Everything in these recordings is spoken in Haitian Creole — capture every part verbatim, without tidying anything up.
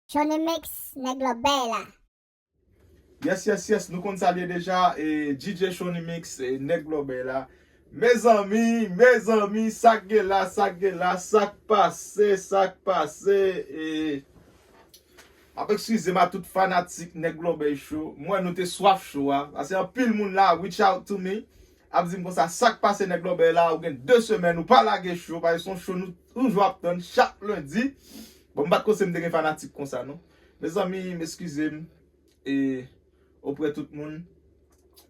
Shonny Mix, nèg lòbèy la. Yes, yes, yes, nou konn sa l ye deja. E, D J Shonny Mix, e, nèg lòbèy la. Mezanmi, mezanmi, sa k gen la, sa k gen la, sa k pase, sa k pase. E, m ap eskize m a tout fanatik nèg lòbèy cho. Mwen, nou te swaf cho a. Paske anpil moun la, reach out to me. Ap di m konsa, sa k pase nèg lòbèy la, ou gen de semèn, ou pa lage cho, paske se yon cho nou toujou ap tann chak lendi. Bon, m pa t konse m te gen fanatik konsa, non. Mezanmi, m eskize m, e, oprè tout moun,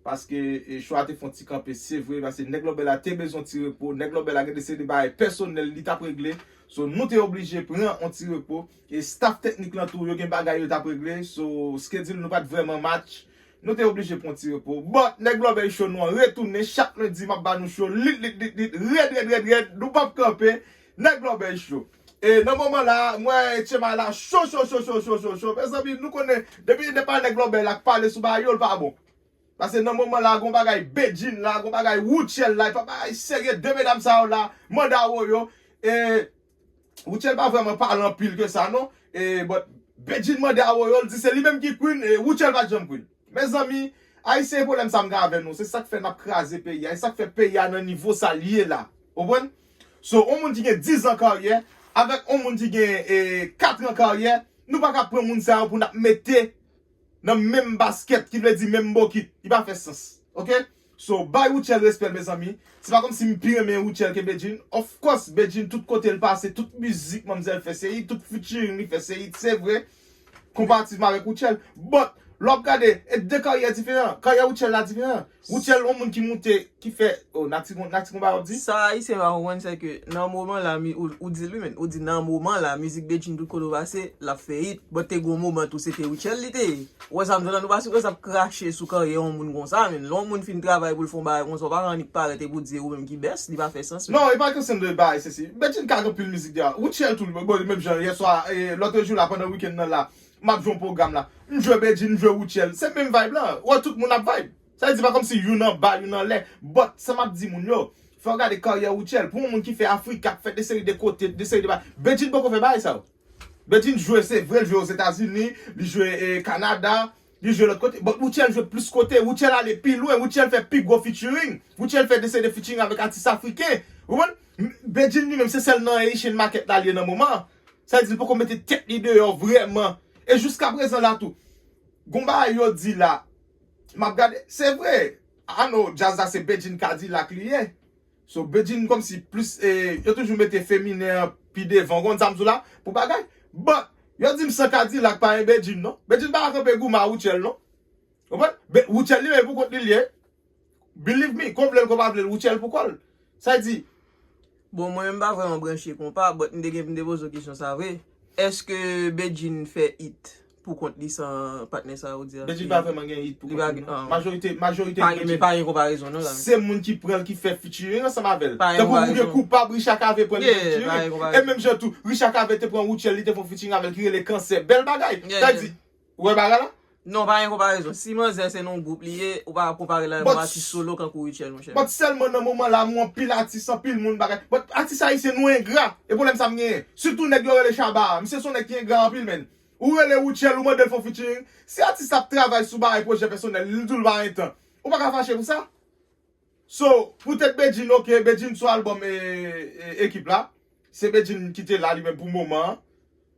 paske, e, cho a te fè yon ti kanpe, se vre, paske nèg lòbèy la te bezwen ti repo, nèg lòbèy la gen de seri de bagay pèsonèl li t ap regle, so nou te oblije pran yon ti repo, e staff teknik lan tou, yo gen bagay yo t ap regle, so schedule nou pa t vrèman match, nou te oblije pran ti repo. But, nèg lòbèy cho nou an retounen chak lendi, m ap ba nou cho lit, lit, lit, lit, rèd, rèd, rèd, rèd, nou p ap kanpe, nèg lòbèy cho. E nan moman la, mwen, Tchema la, cho, cho, cho, cho, cho, cho, cho. Mezanmi, nou konnen, depi depa nèg lòbèy la k pale sou bagay yo, l pa bon. Paske nan moman la, gon bagay Bedjine la, gon bagay Rutshelle la, e pa bagay serye, de medam sa yo la, mande a woyo. E, Rutshelle pa vrèman pale anpil ke sa, non. E, but, Bedjine mande a woyo, l di se li menm ki queen, e, Rutshelle pa t janm queen. Mezanmi, Ayisyen, e pwoblèm sa m gen avè nou, se sa k fè n ap kraze peyi a, e sa k fè peyi a nan nivo sa l ye la. Ou konprann? So, yon moun ki gen diz an karyè, avèk yon moun ki gen, e, kat an karyè, nou pa ka pran moun sa yo pou n ap mete nan menm baskèt, ki vle di menm bokit. Li pa fè sans. Oke? So, bay Rutshelle respè l, mezanmi. Se pa kòmsi m pi renmen Rutshelle ke Bedjine. Of course, Bedjine, tout kote l pase, tout mizik manmzèl fè, se hit, tout featuring li fè, se hit, se vre. Konparativman avèk Rutshelle. But, lè w ap gade, e de karyè diferan. Karyè Rutshelle la diferan. Rutshelle, yon moun ki moute, ki fè, oh, Nati gon, Nati gon bagay w ap di? Sa Ayisyen pa konprann, se ke nan moman la, mi, ou, ou di l wi, men, ou di nan moman la, mizik Bedjine tout kote w pase, l ap fè hit. But te gon moman tou, se te Rutshelle li te ye. Ou wè sa m di w la, nou pa sipoze ap krache sou karyè yon moun konsa, men. Lè yon moun fin travay pou l fè yon bagay konsa, ou pa ka annik parèt epi w di se ou menm ki best, li pa fè sans, men. Non, e pa kesyon de bagay, se si. Bedjine ka gen anpil mizik deja. Rutshelle tou, bon, menm jan, yè swa, e, lòt jou la, pandan wikenn nan la, m ap jwe yon pwogram la. M jwe Bedjine, m jwe Rutshelle. Se menm vibe la. Ou wè tout moun ap vibe. Sa vle di pa kòmsi youn anba, youn anlè. But, sa m ap di moun yo, fò w gade karyè Rutshelle. Pou yon moun ki fè Afrika, k fè de seri de kote, de seri de bagay. Bedjine poko fè bagay sa yo. Bedjine jwe, se vre, l jwe Ozetazini, li jwe, e, Kanada, li jwe lòt kote. But Rutshelle jwe plis kote. Rutshelle ale pi lwen. Rutshelle fè pi gwo featuring. Rutshelle fè de seri de featuring avèk atis afriken. Ou konprann? M, Bedjine li menm, se sèl nan Haitian market la l ye nan moman an. Sa vle di l poko mete tèt li deyò vrèman. E jiskaprezan la tou, gon bagay yo di la, m ap gade, se vre, I know, djaz la se Bedjine Kadilak li ye. So, Bedjine kòmsi plis, e, yo toujou mete feminen an pi devan, w konn sa m di w la, pou bagay. But, yo di m san Kadilak pa gen Bedjine, non. Bedjine pa ka kanpe goumen a Rutshelle, non. Ou konprann? Be, Rutshelle li menm pou kont li l ye. Believe me, ke w vle l, ke w pa vle l, Rutshelle pou kò l. Sa vle di, Bon, mwen menm m pa vrèman branche konpa, but m te gen pou m te poze w kesyon sa vre. Èske Bedjine fè hit pou kont li san patnè sa a ou di a? Bedjine pa vrèman gen hit pou kont li, non. Majorite, majorite hit Bedjine. Pa gen konparezon, non, la. Se moun ki pran l, ki fè featuring ansanm avè l. Tankou ou gen Koupab, Richard Cavé pran l, li fè featuring. E menm jan tou, Richard Cavé te pran Rutshelle, li te fè yon featuring avè l ki rele Kansè. Bèl bagay. Sa vle di, ou wè bagay la? Non, pa gen konparezon. Si manzè se nan yon gwoup li ye, ou pa ka konpare l avèk yon atis solo kankou Rutshelle, monchè. But sèlman nan moman la, m wè anpil atis, anpil moun bagay. But atis ayisyen, nou engra. E pwoblèm sa m genyen. Sitou nèg yo rele Shabba a. Misye se yon nèg ki engra anpil, menn. Ou rele Rutshelle, ou mande l fè yon featuring. Si atis la ap travay sou bagay pwojè pèsonèl li, li di w l pa gen tan. Ou pa ka fache pou sa. So, poutèt Bedjine, ok, Bedjine sou albòm e, e, Ekip la. Se Bedjine ki te la li menm pou moman an.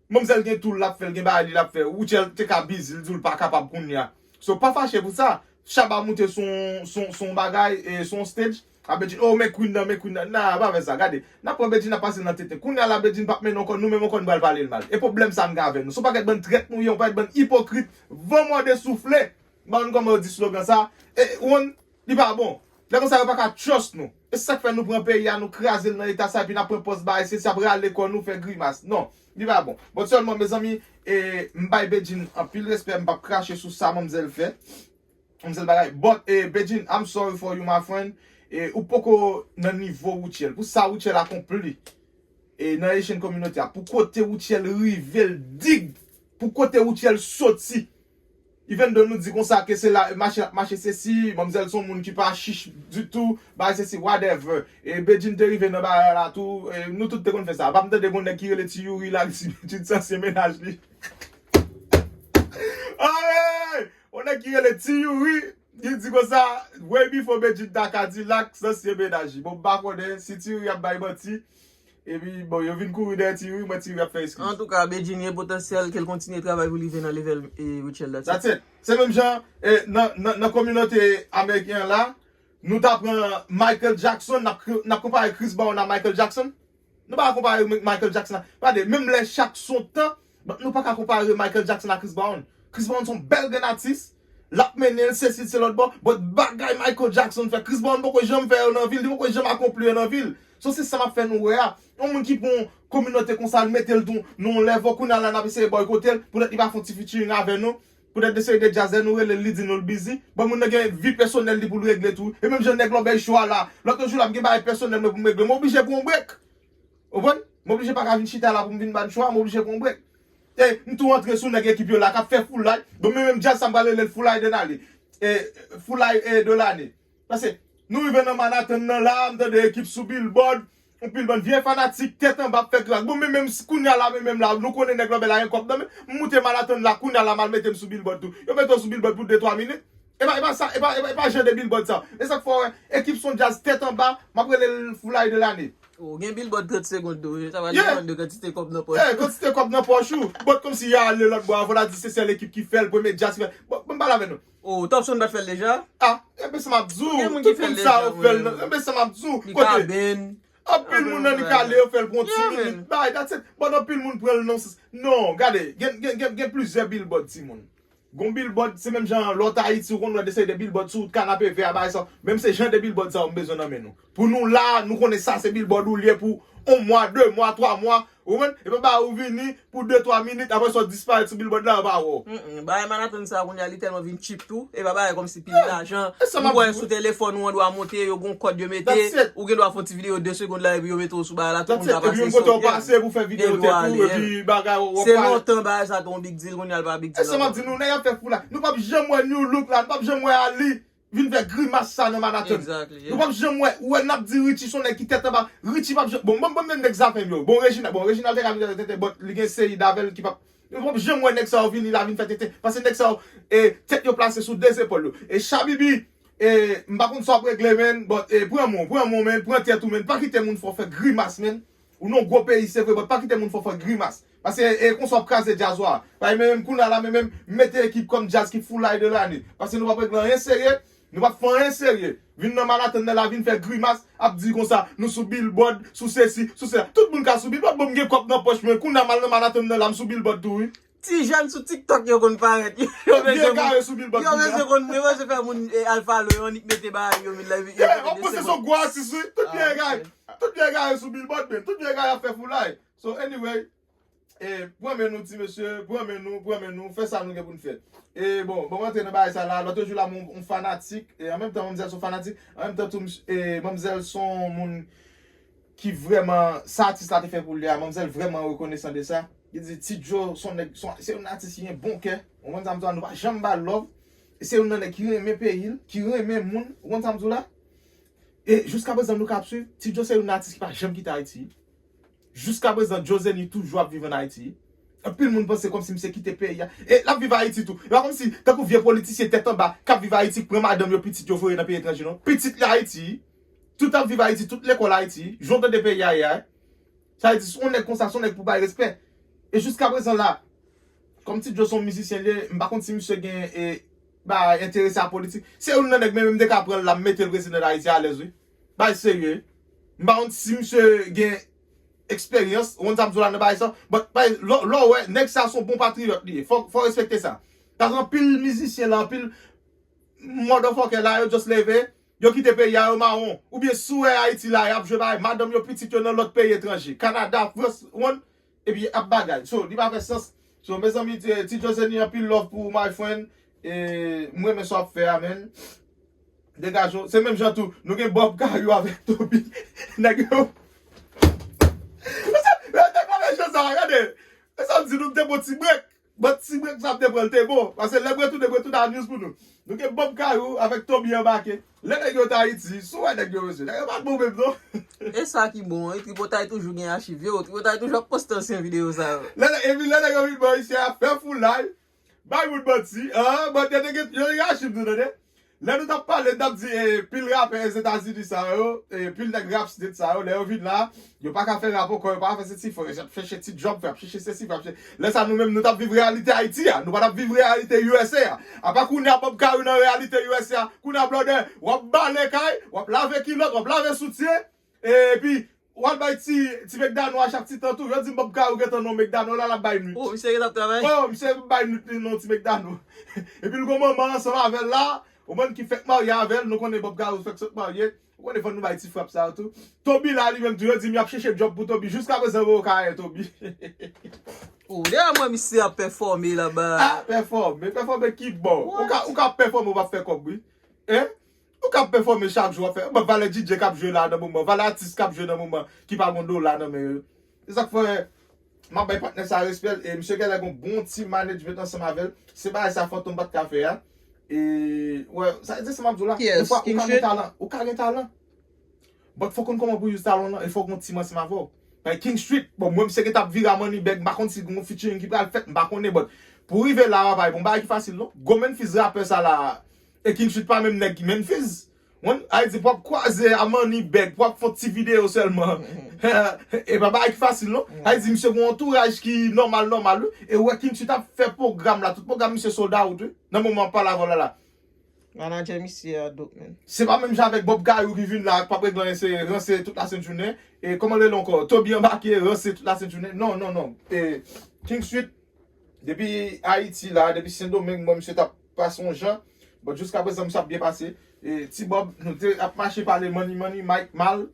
Manmzèl gen tour l ap fè, l gen bagay li l ap fè. Rutshelle te ka busy, l di w l pa kapab kounye a. So, pa fache pou sa. Shabba moute sou, sou, sou yon bagay, e, sou yon stage. A Bedjine, oh, men Queen nan, men Queen nan. Nah, pa fè sa, gade. N ap pran Bedjine, n ap pase l nan tenten. Kounye a la, Bedjine p ap mennen yon kòn, nou menm yon kòn pral pale l mal. E pwoblèm sa m gen avè nou. Se yon pakèt bann trèt nou ye, yon pakèt bann ipokrit. Van mòde soufle. M pa konn kòman yo di slogan sa. E, ou konn, li pa bon. Lè konsa yo pa ka trust nou. E se sa k fè nou pran peyi a, nou kraze l nan eta sa, epi n ap pran pòz bagay, se sa ap rale kò nou, fè grimas. Non, li pa bon. Bon, sèlman, mezanmi, e, m bay Bedjine anpil respè, m p ap krache sou sa manmzèl fè. Manmzèl bagay. But, e, Bedjine, I'm sorry for you, my friend. E, ou poko nan nivo Rutshelle. Pou sa Rutshelle akonpli, e, nan Haitian community a, pou kote Rutshelle rive, l dig. Pou kote Rutshelle soti. Even though nou di konsa ke se la mache l ap mache sesi, manmzèl se yon moun ki pa chich ditou, bagay sesi, whatever. E Bedjine te rive nan bagay la tou, e nou tout te konn fè sa. Pa m tande gon nèg ki rele Ti Youri la, li di Bedjine se ansyen mennaj li. Ay! On nèg ki rele Ti Youri, li di konsa, way before Bedjine ta Kadilak, zansyen mennaj li. Bon, m pa konnen si Ti Youri ap bay manti. Epi, bon, yo vin kouri dèyè Ti Youri, mwen Ti Youri ap fè eskiz. Antouka, Bedjine gen potansyèl ke l kontinye travay pou li rive nan level e, Rachel, that's it. That's it. Se menm jan, e, nan, nan, nan kominote ameriken an la, nou ta pran Michael Jackson, n ap, n ap konpare Chris Brown a Michael Jackson. Nou pa ka konpare M- Michael Jackson a. Gade, menm lè chak son tan, but nou pa ka konpare Michael Jackson a Chris Brown. Chris Brown se yon bèl grenn atis, l ap mennen l, sesi, se lòt bò, but bagay Michael Jackson fè, Chris Brown poko janm fè yo nan vi l, li poko janm akonpli yo nan vi l. So, se sa m ap fè nou wè a. Yon moun ki pran yon kominote konsa, l mete l tou nan yon level, kounye a la, n ap eseye bòykote l, poutèt li pa fè yon ti featuring avè nou. Poutèt de seri de djaz, lè nou rele l, li di nou l busy. Bon, moun nan gen vi pèsonèl li pou l regle tou. E menm jan nèg lòbèy cho a la, lòt jou la, m gen bagay pèsonèl mwen pou m regle. M oblije pran yon break. Ou konprann? M oblije pa ka vin chita la pou m vin ba n cho a, m oblije pran yon break. E m tou antre sou nèg ekip yo la k ap fè foulay. Bon, men menm djaz sa m pral rele l foulay de lane. E, foulay, e, de lane. Paske nou rive nan Manhattan nan la, m tande ekip sou Billboard, yon pil bann vye fanatik tèt anba ap fè krak. Bon, men menm si kounye a la, men menm la, nou konnen nèg lòbèy la gen kòb nan men, m moute Manhattan la, kounye a la, m al mete m sou Billboard tou. Yo mete w sou Billboard pou de twa minit. E pa, e pa sa, e pa, e pa, e pa jan de Billboard sa. E sa k fè w wè, ekip son djaz tèt anba, m ap rele l foulay de lane. Ou gen Billboard trant segonn tou, wi. Sa va depann de kantite kòb nan pòch. Yeah, kantite kòb nan pòch ou. But kòmsi y ale lòt bò a, fò w ta di se sèl ekip ki fè l, premye djaz ki fè l. Bon, bon, m pale avè nou. Oh, Top Sound pa t fè l deja? Ah, enben sa m ap di w. Gen moun ki fè l deja, wi. Tout moun sa yo fè l nan. Enben sa m ap di w. Kote? Anpil moun nan li kale, yo fè l pou yon ti minit. Bay, that's it. Bon, anpil moun pran l nan. Non, gade, gen, gen, gen, gen plizyè Billboard, timoun. Gon Billboard, se menm jan lòt Ayiti, ou konn wè de seri de Billboard sou wout Kanapevè a, bagay sa. Menm se jan de Billboard sa yo m bezwen nan men nou. Pou nou la, nou konnen sa se Billboard ou l ye pou yon mwa, de mwa, twa mwa. Ou konprann? E pa ba ou vini pou de, twa minit, apre sa w disparèt sou Billboard la, yo pa wè w. Mm, mm. Bagay Manhattan sa kounye a, li tèlman vin cheap tou. E pa bagay kòmsi pil lajan. Ou wè sou telefòn ou, ou dwa monte, yo gon kòd yo mete, ou gen dwa fè yon ti videyo de segonn la, epi yo mete w sou bagay la, tout moun ka pase sou. Epi yon kote w pase pou fè videyo tèt ou, epi bagay w ap pale. Se lontan bagay sa te yon big deal, kounye a l pa big deal ankò. E sa m ap di nou, nèg ap fè fou la. Nou p ap janm wè New Look la, nou p ap janm wè Ali vin fè grimas sa nan Manhattan. Exactly, yeah. Nou p ap janm wè, ou wè n ap di Richie se yon nèg ki tèt anba. Richie p ap janm, bon, ban m, ban m menm nèg zafè m yo. Bon, Reginald, bon, Reginald te ka vin fè tenten, but li gen seri davè l ki p ap, nou p ap janm wè nèg sa yo vini la vin fè tenten. Paske nèg sa yo, e, tèt yo plase sou de zepòl yo. E Shabibi, e, m pa konn sa w ap regle, men, but, e, pran men w, pran men w, men, pran tèt ou, men, pa kite moun fè w fè grimas, men. Ou nan gwo peyi, se vre, but pa kite moun fè w fè grimas. Paske e konsa w ap kraze djaz ou a. Paske men menm kounye a la, men menm mete ekip kòm djaz ki foulay de lane. Paske nou p ap regle anyen serye, nou p ap fè anyen serye. Vin nan Manhattan nan la, vin fè grimas, ap di konsa, nou sou Billboard, sou sesi, sou sela. Tout moun ka sou Billboard, bon, m gen kòb nan pòch mwen, kounye a m al nan Manhattan nan la, m sou Billboard tou, wi. Ti jèn sou TikTok yo konn parèt. Yo bezwen konn, yo bezwen konn, yo bezwen fè moun, e, al follow yo, annik mete bagay yo, men la, yo mete de segonn. Tout vye egare, tout vye egare sou Billboard, men tout vye egare ap fè foulay. So, anyway, e, pran men nou, ti mesye, pran men nou, pran men nou, fè sa nou gen pou n fè. E, bon, bon, m antre nan bagay sa la, lòt jou la, m yon fanatik, e, an menm tan, manmzèl se yon fanatik, an menm tan tou, e, manmzèl se yon moun ki vrèman, sa atis la te fè pou li a, manmzèl vrèman rekonesan de sa. Li di, Ti Joe, se yon nèg, se yon, se yon atis ki gen bon kè. Ou konn sa m di w la, nou pa janm ba l love. E se youn nan nèg ki renmen peyi l, ki renmen moun. Ou konn sa m di w la? E jiskaprezan, nou ka ap swiv. Ti Joe se youn nan atis ki pa janm kite Ayiti. Jiskaprezan, Joe Zeni toujou ap viv ann Ayiti. Anpil moun panse kòmsi misye kite peyi a. E l ap viv Ayiti tou. E pa kòmsi, tankou vye politisyen tèt anba, k ap viv Ayiti, k pran madanm yo, pitit yo, voye nan peyi etranje, non. Pitit li Ayiti. Tout ap viv Ayiti, tout lekòl Ayiti. Jan w tande peyi a ye a. Sa vle di, si yon nèg konsa, se yon nèg pou bay respè. E jiskaprezan la, kòm Ti Joe se yon mizisyen li ye, m pa konn si misye gen, e, bay enterese a politik. Se youn nan nèg, men, men m te ka pran l la, m mete l prezidan d Ayiti alèz, wi. Bay serye. M pa konn si misye gen eksperyans, ou konn sa m di w la nan bagay sa. But, bay, lè, lè w wè, nèg sa se yon bon patriyòt li ye. Fò, fò w respekte sa. Paske anpil mizisyen la, anpil motherfucker la, yo just leve, yo kite peyi a, yo mawon. Oubyen si w wè Ayiti la, y ap jwe bagay, madanm yo, pitit yo nan lòt peyi etranje. Kanada, Frans, ou konn, epi ap bagay. So, li pa fè sans. So, mezanmi, ti, Ti Joe Zeni, anpil love pou ou, my friend. E, m renmen sa w ap fè a, man. Degaje w. Se menm jan tou, nou gen Bob Cayou avèk Toby. Nèg yo. Nèg yo te konn jan sa, gade. E sa m di nou, m te pran ti break. But ti break sa m te pran l te bon. Paske lè m retounen, m retounen a news pou nou. Nou gen Bob Cayou avèk Toby anbake. Lè nèg yo t Ayiti, si w wè nèg yo, mesye, nèg yo pa t bon menm non. E sa ki bon, e Tripotay toujou gen achiv yo. Tripotay toujou ap poste ansyen videyo sa yo. Lè, lè, epi lè nèg yo vin bò isi a fè foulay. Bay moun manti, an, bòt yo te gen, yo te gen achiv nou, tande. Lè nou t ap pale, n t ap di, eh, pil rapè Etazini sa yo, eh, pil nèg rap state sa yo, lè yo vin la, yo pa ka fè rap ankò, yo pa ka fè sesi, fò y ap chèche ti djòb, fò y ap chèche sesi, fò y ap chèche. Lè sa nou menm, nou t ap viv reyalite Ayiti a, nou pa t ap viv reyalite U S A a. Apa kounye a Bob Kayou nan reyalite U S A a, kounye a blòdè, w ap bale kay, w ap lave kilòt, w ap lave soutyen, epi w al bay ti, ti mekdano a chak ti tan tou. Yo di m Bob Kayou gentan nan mekdano la, l ap bay nwit. Oh, misye gentan ap travay? Oh, misye bay nwit li nan ti mekdano. Epi l gon manman ansanm avè l la, ou konn ki fèk marye avè l, nou konnen Bob Kayou fèk sot marye. Ou konnen fò nou bay ti frap sa yo tou. Toby la li menm tou, yo di m y ap chèche djòb pou Toby. Jiska prezan yo ka ye Toby. Ou deja mwen misye ap pèfòme laba. Ah, pèfòme, pèfòme ki bò? Ou ka, ou ka pèfòme, ou p ap fè kòb, wi. Hein? Ou ka pèfòme chak jou, w ap fè. Bon, valè D J k ap jwe la nan moman, valè atis k ap jwe nan moman, ki pa gon dola nan men yo. Se sa k fè, m ap bay patnè sa respè l, e misye genlè gon bon ti management ansanm avè l. Se bagay sa Fantom pa t ka fè a. E, wè, sa, se sa m ap di w la. Defwa, ou ka gen talan, ou ka gen talan. But fò w konn kòman pou use talent lan, e fò w gen yon team ansanm avè w. Like King Street, bon, mwen misye gentan ap vire a Money Bag, m pa konn si gen yon featuring ki pral fèt, m pa konnen, but pou rive la a, pa yon bagay ki fasil non. Gwo Memphis rapè sa la, e King Street pa menm nèg ki Memphis. Wan, ay di pou w ap kwaze a Money Bag, pou w ap fè yon ti videyo sèlman. E pa bagay ki fasil non. Ay di misye gen yon antouraj ki nòmal, nòmal, wi. E wè King Street ap fè pwogram la, tout pwogram misye sold out, wi. Nan moman m ap pale avè w la la. Manadjè misye a dope, man. Se pa menm jan avèk Bob Kayou ki vin la, k p ap regle anyen, se ranse tout lasent jounen. E kòman l rele ankò? Toby anbake, ranse tout lasent jounen. Non, non, non. E King Street, depi Ayiti la, depi Sendomeng, mwen, misye t ap pase yon jan. But jiska prezan, misye ap byen pase. E Ti Bob, nou te ap mache pale money, money, Mike mal.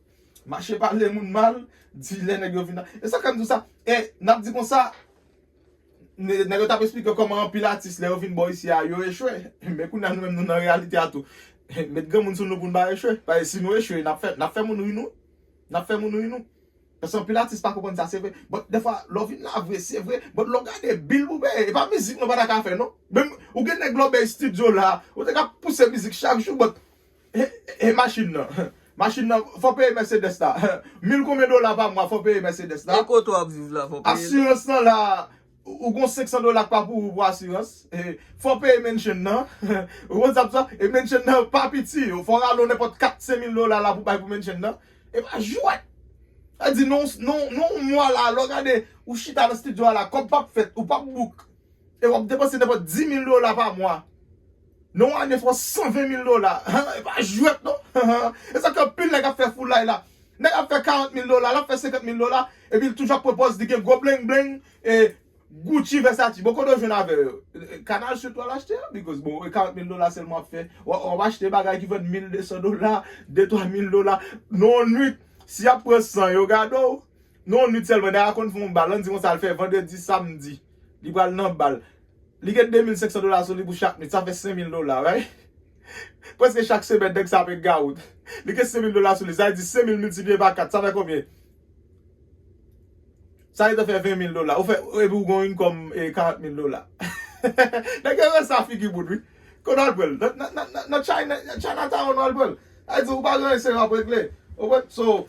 Mache pale moun mal. Di lè nèg yo vin la. E sa k fè m di w sa. E n ap di konsa, Nè- nèg yo t ap eksplike kòman anpil atis lè yo vin bò isi a, yo echwe. Men kounye a nou menm nou nan reyalite a tou. Met granmoun sou nou pou n pa echwe. Paske si nou echwe, n ap fè, n ap fè moun ri nou. N ap fè moun ri nou. Paske anpil atis pa konprann sa, se vre. But defwa, lè w vin la vre, se vre. But lè w gade bil pou peye, e pa mizik nou pa ta ka fè non. Menm, ou gen nèg lè w bay estidyo la, ou te ka pouse mizik chak jou, but E, e machin nan. Machin nan, fò peye Mercedes la. Mil konbyen dola pa mwa, fò peye Mercedes la. E kote w ap viv la, fò peye. Asirans lan la, ou gon senk san dola k pa pou ou pou asirans. E, fò peye mansion nan. Ou konn sa pou sa? E mansion nan pa piti. Fò rale w nenpòt kat, senk mil dola la pou bay pou mansion nan. E pa jwèt. Sa di non, non, non, yon mwa la, lè w gade, ou chita nan estidyo a la, kòb p ap fèt, ou p ap bouk. E w ap depanse nenpòt dis mil dola pa mwa. Nan yon ane fò san ven mil dola. E pa jwèt non. E sa k fè anpil nèg ap fè foulay la. Nèg ap fè karant mil dola, l ap fè senkant mil dola, epi l toujou ap pwopòz li gen gwo bling bling, e Gucci, Versace. Bon, kote w jwenn avè yo? Kanal Street w al achte a, because bon, e karant mil dola sèlman w ap fè. W ap, w ap achte bagay ki vann mil de san dola, de twa mil dola. Nan yon nwit, si y ap pran san yo gade w, nan yon nwit sèlman, nèg la konn fè yon bal, ann di konsa l fè vandredi, samdi. Li pral nan bal. Li gen de mil senk san dola sou li pou chak nwit, sa fè senk mil dola, right? Prèske chak semèn, nèg sa ap hang out. Li gen senk mil dola sou li, sa vle di senk mil miltipliye pa kat, sa fè konbyen? Sa gentan fè ven mil dola. Ou fè, epi ou gen yon income e karant mil dola. Nèg yo rense a figi moun, wi. Kote w al pran l? Nan, nan, nan, nan, nan China, nan Chinatown w al pran l. Sa vle di ou pa gen anyen serye w ap regle. Ou konprann? So,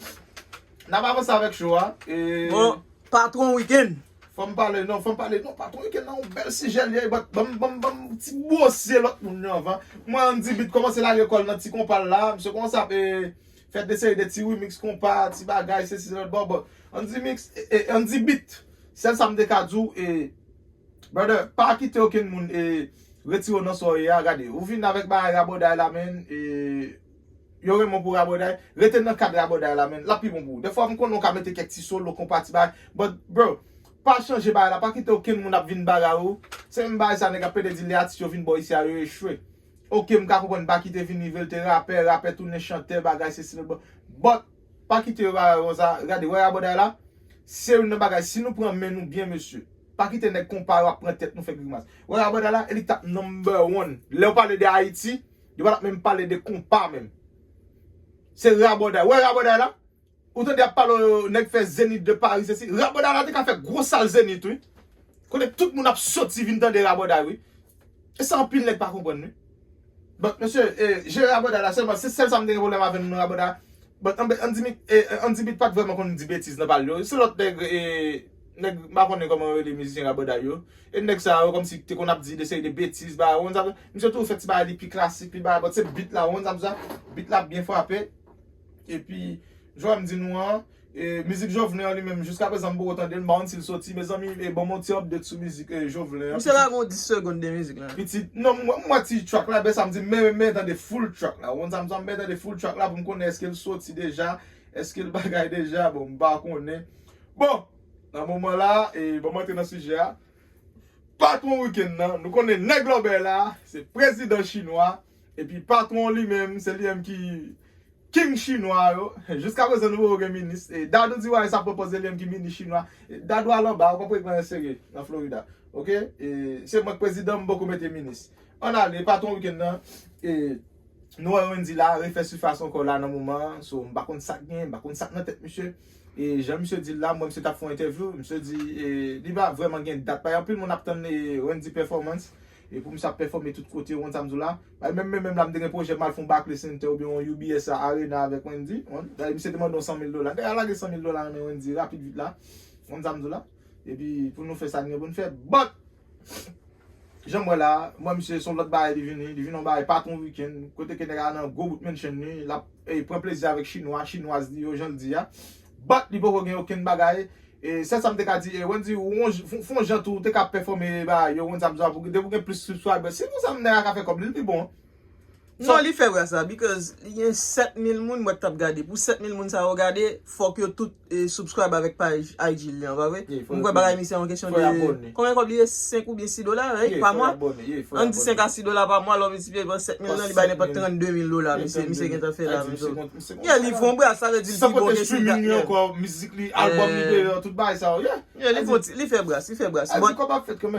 n ap avanse avèk show a. E, bon, patwon wikenn. Fò m pale, non, fò m pale. Non, patwon wikenn nan yon bèl sijè l ye. But, ban m, ban m, ban m ti bwose lòt moun yo anvan. Mwen, Andy Beat kòmanse lage kò l nan ti konpa l la. Misye kòmanse ap, e, fè de seri de ti remix konpa, ti bagay, sesi, lòt bò, but Andy Mix, e, e, Andy Beat. Sèl sa m te ka di w, e, brother, pa kite okenn moun, e, retire w nan sa w ye a, gade. Ou vin avèk bagay rabòday la, man, e, yo renmen w pou rabòday. Rete nan kad rabòday la, man. L ap pi bon pou ou. Dèfwa, m konnen w ka mete kèk ti solo, konpa, ti bagay. But, bro, pa chanje bagay la. Pa kite okenn moun ap vin bagay ou. Se menm bagay sa nèg ap plede di lè atis yo vin bò isi a, yo echwe. Oke, m ka konprann Baky te vini vle l te rapè, rapè tounen chantè, bagay sesi lòt bò. But, pa kite yo bagay konsa. Gade, wè rabòday la, se youn nan bagay, si nou pran men nou byen, mesye, pa kite nèg konpa yo ap pran tèt nou fè grimas. Wè rabòday la, e li k t ap number one. Lè yo pale de Ayiti, yo pa t ap menm pale de konpa menm. Se rabòday. Wè rabòday la, Ou tande y ap pale w, nèg fè Zenith de Paris, sesi. Rabòday la te ka fè gwo sal Zenith, wi. Kote tout moun ap soti vin tande rabòday, wi. E sa anpil nèg pa konprann, wi. But, mesye, e, jere rabòday la sèlman, se sèl sa m te gen pwoblèm avè nou nan rabòday la. But, anbe, Andy Mix, e, Andy Beat pa t vrèman konn di betiz nan pale yo. Se lòt nèg, e, nèg, m pa konnen kòman yo rele mizisyen rabòday yo. E nèg sa yo, kòmsi te konn ap di de seri de betiz, bagay, ou konn sa, misye toujou fè ti bagay li pi klasik, pi bagay, but se beat la, ou konn sa m di sa, beat la byen frape. Epi, jan m di nou an, e, mizik Jovelin an li menm, jiska prezan m poko tande l, m pa konn si l soti, mezanmi, e, ban m yon ti update sou mizik, e, Jovelin an. Misye lage yon dis segonn de mizik la. Pitit, non, m, m wè ti track la, ben sa m di, men, men tande full track la. Ou konn sa m di sa, men tande full track la pou m konnen èske l soti deja, èske l bagay deja, bon, m pa konnen. Bon, nan moman la, e, ban m antre nan sijè a. Patwon wikenn nan, nou konnen nèg lòbèy la, se prezidan chinwa, epi patwon li menm, se li menm ki king chinwa yo. Jiska prezan nou poko gen minis. E Dadou di Wayans ap pran pòz li menm ki minis chinwa. E Dadou al anba, ou konprann mwen serye nan Florida. Oke? E se mwen k prezidan, m poko mete minis. Ann ale, patwon wikenn nan. E nou wè Wendy la, refè sifas ankò la nan moman an. So, m pa konn sa k gen, m pa konn sa k nan tèt misye. E jan misye di l la, m wè misye t ap fè yon entèvyou. Misye di, e, li pa vrèman gen dat. Pa anpil moun ap tann, e, Wendy Performance. E pou misye ap pèfòme tout kote, ou konn sa m di w la. Bay menm, menm, menm la, m te gen pwojè m al fè yon Barclays Center oubyen yon U B S Arena avèk Wendy. Ou konn? Dayè, misye te mande yon san mil dola. Dayè, lage san mil dola nan men Wendy rapid vit la. Ou konn sa m di w la. Epi, pou nou fè sa n gen pou n fè. But, jan m wè la, m wè misye se yon lòt bagay li vini. Li vin yon bagay patwon wikenn. Kote ke nèg la nan gwo bout mansion li. L ap, e, pran plezi avèk chinwa, chinwaz li yo, jan l di a. But, li poko gen okenn bagay. E sèl sa m te ka di, e, Wendy, ou on, fon, fon jan tou, ou te ka pèfòme bagay yo, ou konn sa m di w la, pou, depi w gen plis subscriber. Si konsa m nèg la ka fè kòb li, li pi bon. Non, li fè bra sa, because li gen sèt mil moun mwen t ap gade. Pou sèt mil moun sa yo gade, fòk yo tout, e, subscribe avèk paj I G li an, pa vre? M kwè bagay misye an kesyon de konbyen kòb li ye, senk oubyen sis dola, right, pa mwa? Ann di senk a sis dola pa mwa, lè w miltipliye pa sèt mil lan, li bay nenpòt trannde mil dola, misye, misye gentan fè la menm jan. Yeah, li fè yon bra, sa vle di l pi bon ke si. San konte streaming li ankò, mizik li, albòm li deyò, tout bagay sa yo, yeah. Yeah, li fè, li fè bras, li fè bras. But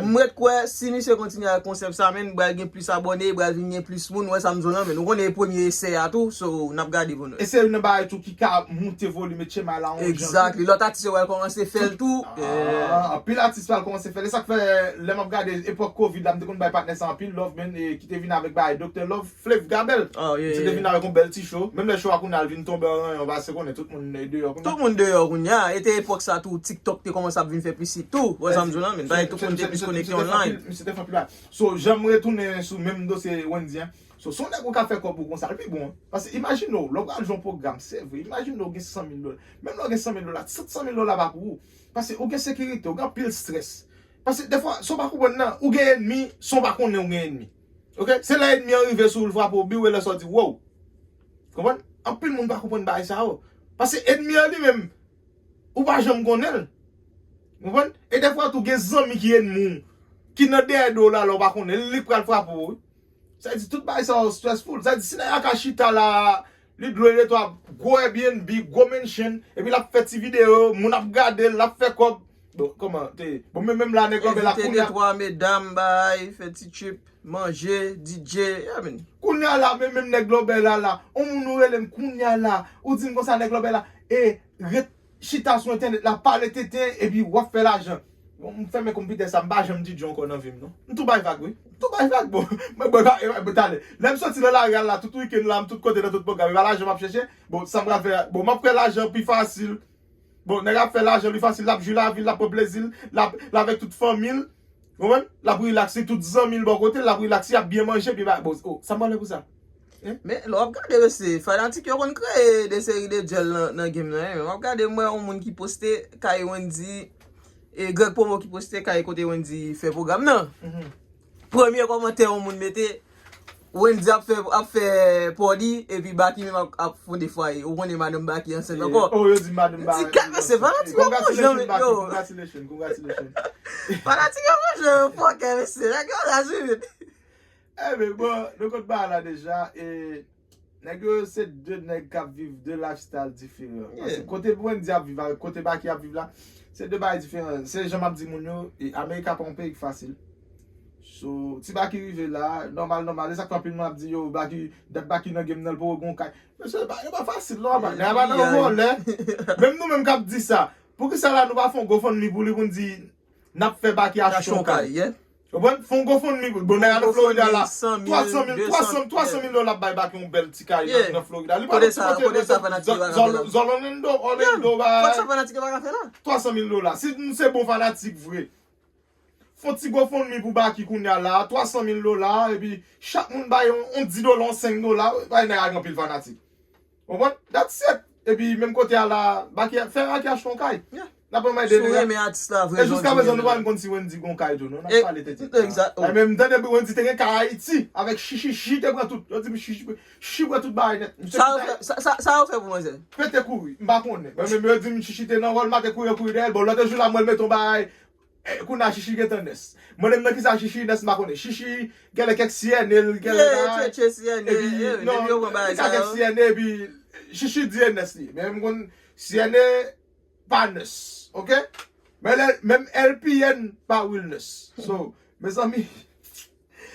m ret kwè si misye kontinye ak konsèp sa, menn, pral gen plis abòne, pral vin gen plis moun, ou wè sa m di w lan, menn. Ou konnen e premye esè a tou, so n ap gade pou nou. E se youn nan bagay tou ki ka moute volim e tchema la yon jan tou. Exactly. Lòt atis yo pral kòmanse fè l tou. Ah, anpil atis pral kòmanse fè l. E sa k fè, lè m ap gade epòk covid la, m te konn bay patnè sa anpil love, menn, e ki te vin avèk bagay Doktè Love. Flav Gabel. Oh, yeah, yeah. Misye te vin avèk yon bèl ti show. Menm lè show a kounye a l vin tonbe an ranyon, paske konnen tout moun deyò kounye a. Tout moun deyò kounye a. E te epòk sa tou, TikTok te kòmanse ap vin fè plis hit tou. Ou wè sa m di w lan, men bagay tout moun te plis konekte online. Misye te fè anpil bagay. So, jan m retounen sou menm dosye Wendy an. So, si yon nèg ou ka fè kòb ou konsa, l pi bon. Paske imajine w, lè w pral jwe yon pwogram, se vre, imajine w gen san mil dola. Menm lè w gen san mil dola, sèt san mil dola pa pou ou. Paske ou gen sekirite, ou gen anpil strès. Paske defwa, sa w pa konprann nan, ou gen ènmi, san w pa konnen ou gen ènmi. Oke? Se lè ènmi an rive sou ou, l frape w, biw, e lè sa w di, wow! Konprann? Anpil moun pa konprann bagay sa yo. Paske ènmi an li menm, ou pa janm konnen l. Konprann? E defwa tou, gen zanmi ki ènmi w, ki nan dèyè do w la, lè w pa konnen l, li k pral frape w, wi. Sa vle di tout bagay sa yo stressful. Sa vle di si nèg la ka chita la, li dwe de twa gwo Airbnb, gwo mansion, epi l ap fè ti videyo, moun ap gade l, l ap fè kòb. Bon, kòman, te, bon, men menm la, nèg lòbèy la kounye a. Envite de twa medam, bay, fè ti trip, manje, D J, yeah, man. Kounye a la, men menm nèg lòbèy la, la, on moun ou rele m kounye a la, ou di m konsa nèg lòbèy la, e ret chita sou entènèt la, pale tenten, epi w ap fè lajan. Bon, m fèmen konpitè sa, m pa janm D J ankò nan vi m, non. M tou bay vag, wi. M tou bay vag, bon. Mwen, bon, e, e, talè. Lè m soti nan lari a la, tout wikenn la, m tout kote nan tout pwogram. E pa lajan m ap chèche. Bon, sa m pral fè, bon, m ap fè lajan pi fasil. Bon, nèg ap fè lajan li fasil, l ap jwi lavi l, l ap pran plezi l, l ap, l avèk tout fanmi l. Konprann? L ap rilaks, li tout zanmi l bò kote l, l ap rilaks, y ap byen manje, byen ba-, bon, oh, sa m pral fè pou sa? Men, lè w ap gade mesye, fanatik yo konn kreye de seri de djèl nan, nan game nan, wi. Lè w ap gade, m wè yon moun ki poste kay Wendy, e Greg Promo ki poste kay kote Wendy fè pwogram nan. Premye kòmantè yon moun mete, Wendy ap fè, ap fè party, epi Baky menm ap, ap fonde fwaye. Ou konnen madanm Baky ansent ankò. Oh, yo di madanm Baky. Di kèk mesye, fanatik yo pran jan, yo. Congratulations, Baky, congratulations, congratulations. Fanatik yo pran jan, yo fòkè, mesye. Nèg yo raje vit. Ebyen, bon, nou konn bagay la deja, e nèg yo se de nèg k ap viv de lifestyle diferan. Paske kote Wendy ap viv avèk kote Baky ap viv la, se de bagay diferan. Se jan m ap di moun yo, e Amerika pa yon peyi k fasil. So, ti Baky rive la, nòmal, nòmal. E sa k fè anpil moun ap di, yo, Baky, dat Baky nan game nan, l poko gen yon kay. Mesye, yo pa, yo pa fasil, non, nèg la pa nan vòlè. Menm nou menm k ap di sa, poukisa la nou pa fè yon GoFundMe pou li, pou n di, n ap fè Baky achte yon kay? Konprann? Fè yon GoFundMe. Bon, nèg la nan Florida la. Twa san mil, twa san, twa san mil dola ap bay Baky yon bèl ti kay nan, nan Florida. Li pa nan ti kote, kote sa fanatik yo pa ka fè la. Zòl Orlando, Orlando, bay. Kote sa fanatik yo pa ka fè la. Twa san mil dola. Si nou se bon fanatik vre, fè yon ti GoFundMe pou Baky kounye a la, twa san mil dola, epi chak moun bay yon, yon dis dola, yon senk dola, bay nèg ak anpil fanatik. Konprann? That's it. Epi menm kote a la, Baky, fè Baky achte yon kay. N ap anmède nèg la. Si w renmen atis la vre, e jiska prezan nou pa menm konn si Wendy gon kay tou non. N ap pale tete. Exact. Menm tande Wendy te gen kay Ayiti avèk Chichi, Chichi te pran tout. Yo di m Chichi, Chichi pran tout bagay nèt. Sa yo fè pou manzè? Pete kouri, m pa konnen. Mwen menm yo di m Chichi te nan wòl, m te kouri, kouri dèyè l. Bon, lòt jou la, mwen mete yon bagay. Kounye a Chichi gentan nès. Mande m nan kisa Chichi nès, m pa konnen. Chichi genlè kèk siyène l genlè bagay. Epi non, li ka kèk siyène epi Chichi di e nès li. Men m konn siyène pa nès, oke? Men menm L P N pa real nès. So, mezanmi,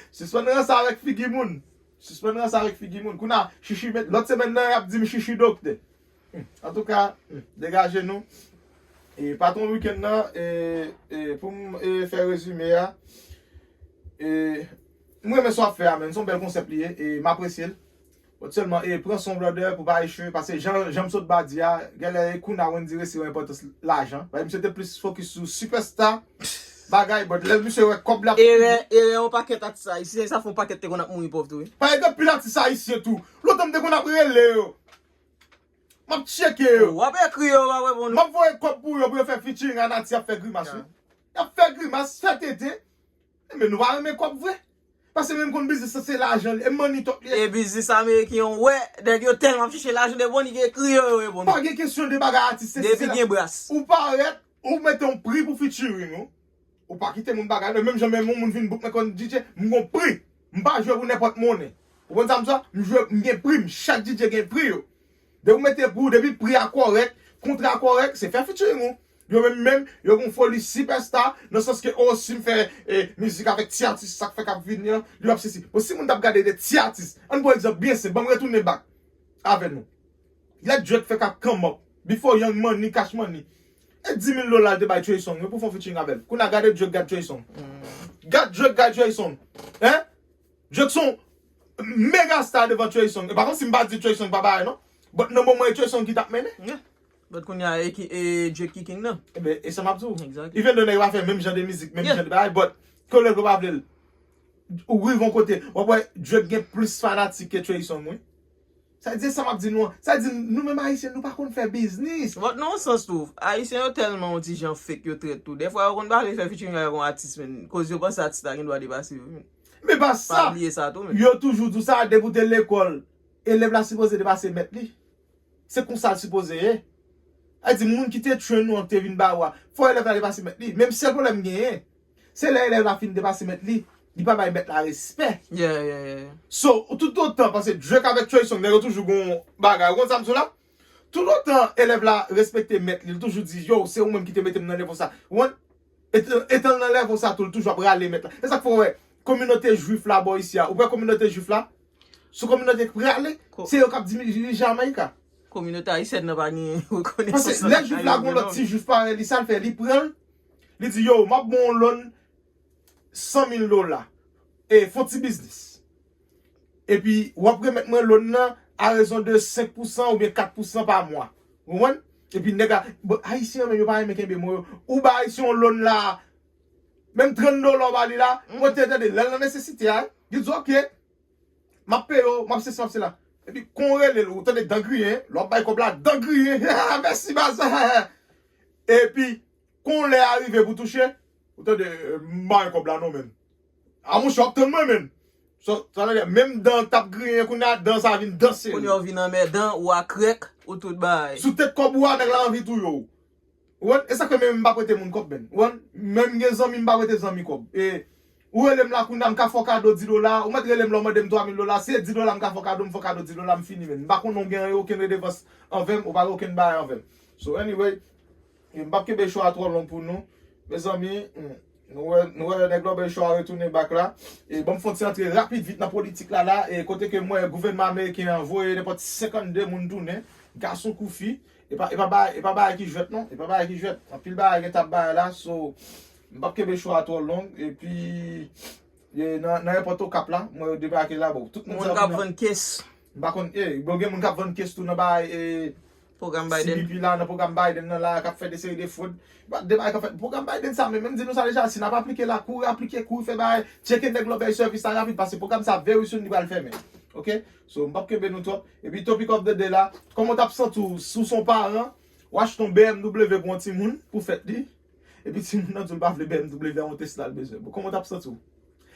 sispann ranse avèk figi moun. Sispann ranse avèk figi moun. Kounye a Chichi met, lòt semèn nan y ap di m Chichi doktè. Antouka, degaje nou. E patwon wikenn nan, e, e, pou m e, fè rezime a, e, m renmen sa w ap fè a, menn. Se yon bèl konsèp li ye, e m apresye l. But sèlman, e, pran son brother pou pa eche, paske jan, jan m sot ba di a, genlè e kounye a Wendy resi wè enpòtans lajan. Paske misye te plis fokis sou sipèsta, bagay, but lè misye wè kòb la. Erè, erè yon pakèt atis ayisyen, sa fè yon pakèt te konn ap mouri pòv tou, wi. Pa gen anpil atis ayisyen tou. Lontan m te konn ap rele yo. M ap tcheke yo. W ap ekri yo, w ap reponn. M ap voye kòb pou yo, pou yo fè featuring a Naty ap fè grimas, wi. Y ap fè grimas, fè tenten. Men nou pa renmen kòb vre. Paske menm konn biznis sa se lajan li. E money talk li ye. E biznis ameriken an, w wè, nèg yo tèlman ap chèche lajan de bon, li gen ekri yo, yo reponn. Pa gen kesyon de bagay atis, se, se la. Depi gen bras. Ou parèt, ou mete yon pri pou featuring ou. Ou pa kite moun bagay, non. Menm jan menm yon moun vin book mwen kòm D J, m gon pri. M pa jwe pou nenpòt monnen. Ou konn sa m sa? M jwe, m gen pri m. Chak D J gen pri yo. Depi w mete pri w, depi pri a kòrèk, kontra a kòrèk, se fè featuring ou. Yo menm menm, yo gon foli sipèsta, nan sans ke, o, si m fè e, mizik avèk ti atis, sa k fè k ap vini an, li p ap sesi. Bon, si moun t ap gade de ti atis, ann pran egzanp byen senp, ban m retounen back avè nou. Lè Drake fè k ap come up, before Young Money, Cash Money, e dis mil dola l te bay Trey Songz wi pou fè yon featuring avè l. Kounye a gade Drake, gad Trey Songz. Gad Drake, gad Trey Songz. Hein? Drake se yon mega star devan Trey Songz. E pa kòmsi m pa di Trey Songz pa bagay non. But nan moman e Trey Songz ki t ap mennen. Yeah. But kounye a e ki e Drake ki king nan. Eben, e sa m ap di w. Exactly. Even though nèg yo pa fè menm jan de mizik, menm jan de bagay, but ke w vle l ke w pa vle l, ou rive yon kote, w ap wè Drake gen plis fanatik ke Trey Songz wi. Sa di sa m ap di nou an. Sa di nou menm ayisyen nou pa konn fè biznis. But nan yon sans tou, ayisyen yo tèlman yon ti jan fake, yo trèt tou. Dèfwa yo konn pa vle fè featuring avèk yon atis menm, koz yo panse atis la gen dwa depase yo menm. Men pa sa. Pa bliye sa tou menm. Yo toujou di w sa, depi w te lekòl, elèv la sipoze depase mèt li. Se konsa l sipoze ye. Sa di moun ki te train ou an, ki te vin ba ou a, fò elèv la depase mèt li. Menm sèl pwoblèm m genyen, se lè elèv la fin depase mèt li, li pa bay mèt la respè. Yeah, yeah, yeah, yeah. So, toutotan, paske Drake avèk Trey Songz, nèg yo toujou gon bagay. Ou konn sa m di w la? Toutotan elèv la respekte mèt li, li toujou di, yo, se ou menm ki te mete m nan nivo sa. Ou konn? Etan, etan l nan level sa tou, l toujou ap rale mèt la. E sa k fè w wè kominote jwif la bò isi a. Ou wè kominote jwif la? Se yon kominote k prale, se yo k ap dirije Jamayik la. Kominote ayisyèn nan pa gen rekonesans. Paske lè jwif la gon lòt ti jwif parèy li, sa l fè? Li pran l, li di, yo, m ap ba w yon loan san mil dola. E fè yon ti biznis. Epi w ap remèt mwen loan nan a rezon de senk pousan oubyen kat pousan pa mwa. Ou konprann? Epi nèg la, bon, ayisyen yo menm yo pa renmen kenbe mo yo. Ou ba ayisyen yon loan la, menm trant dola w ba li la, mwen te tande lè l nan nesesite a, li di, oke, m ap peye w, m ap sesi, m ap sela. Epi kon w rele l, ou tande dan griyen, lè w ap bay kòb la, dan griyen, mèsi baz. Epi, kon lè a rive pou touche, ou tande, m ba w kòb la non menm. A monchè, w ap tann mwen menm. Sa vle di, menm dan t ap griyen, kounye a dan sa vin danse l. Kounye a w vin anmèdan, ou a krèk, ou tout bagay. Sou tèt kòb ou a, nèg la anvi touye w. Ou konprann? E sa k fè menm m pa prete moun kòb, menn. Ou konprann? Menm gen zanmi, m pa prete zanmi kòb. E ou rele m la kounye a, m ka fè w kado dis dola, ou mèt rele m la, ou mande m twa mil dola, se dis dola m ka fè w kado, m fè w kado dis dola, m fini, menn. M pa konnen w gen okenn redevans anvè m, ou pa gen okenn bagay anvè m. So, anyway, e m p ap kenbe show a twò long pou nou. Mezanmi, hmm, nou wè, nou wè nèg Lòbèy Show a retounen back la. E ban m fè yon ti antre rapid vit nan politik la la. E kote ke m wè gouvènman ameriken an voye nenpòt senkannde moun tounen, gason kou fi. E pa, e pa bagay, e pa bagay ki jwèt non. E pa bagay ki jwèt. Anpil bagay gen t ap bay la. So, M p ap kenbe show a twò long, epi e, nan, nan èpòt Okap la, mwen yo debake la, bon, tout moun sa vin nan. Moun k ap vann kes. M pa konn, e, bon, gen moun k ap vann kes tou nan bay, e, pwogram Biden. C B P la, nan pwogram Biden nan la, k ap fè de seri de fwod. Ba, de bagay k ap fèt. Pwogram Biden sa, men, menm di nou sa deja, si n ap aplike la, kouri aplike, kouri fè bagay, tcheke nèg lòbèy sèvis la rapid, paske pwogram sa very soon li pral fèmen. Oke? So, m p ap kenbe nou twòp. Epi topic of the day la, kòman w t ap santi w si w se yon paran, w achte yon B M W pou yon timoun, pou fèt li, epi timoun nan di w l pa vle B M W a, yon Tesla l bezwen. Bon, kòman w t ap santi w?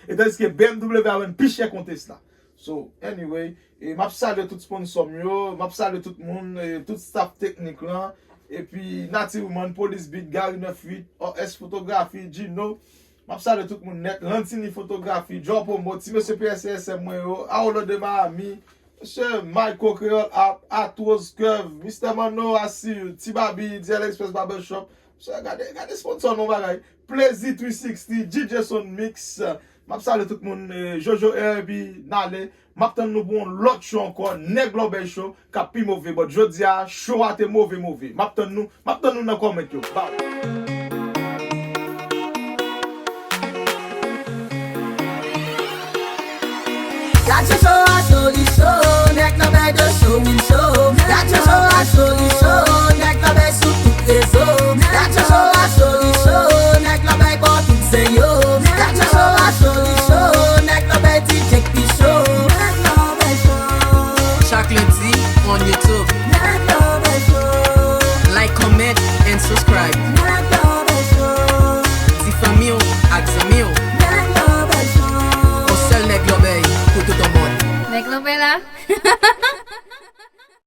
E tandiske B M W a menm pi chè ke yon Tesla. So, anyway, e m ap salye tout sponsò m yo, m ap salye tout moun, e tout staff teknik lan, epi Nati Woman, Police Beat, Gary nèf uit, O S Fotografi, Gino. M ap salye tout moun nèt, Lantini Fotografi, Joe Promo, ti mesye P S C S M mwen yo, Aolo de Miami, mesye Michael Creole Art, Atroz Curve, Mister Manno Asir, Ti Babi, D L Express Barbershop. Mesye, gade, gade sponsò nou bagay. Plezi three sixty, D J Sound Mix. M ap salye tout moun, eh, Jojo R B, Nale. M ap tann nou pou yon lòt show ankò, Nèg Lòbèy Show, k ap pi move. But jodi a, show a te move, move. M ap tann nou, m ap tann nou nan comment yo. Bye. Gad show a soli show, nèg nan bèy de show, min show. Gad show a soli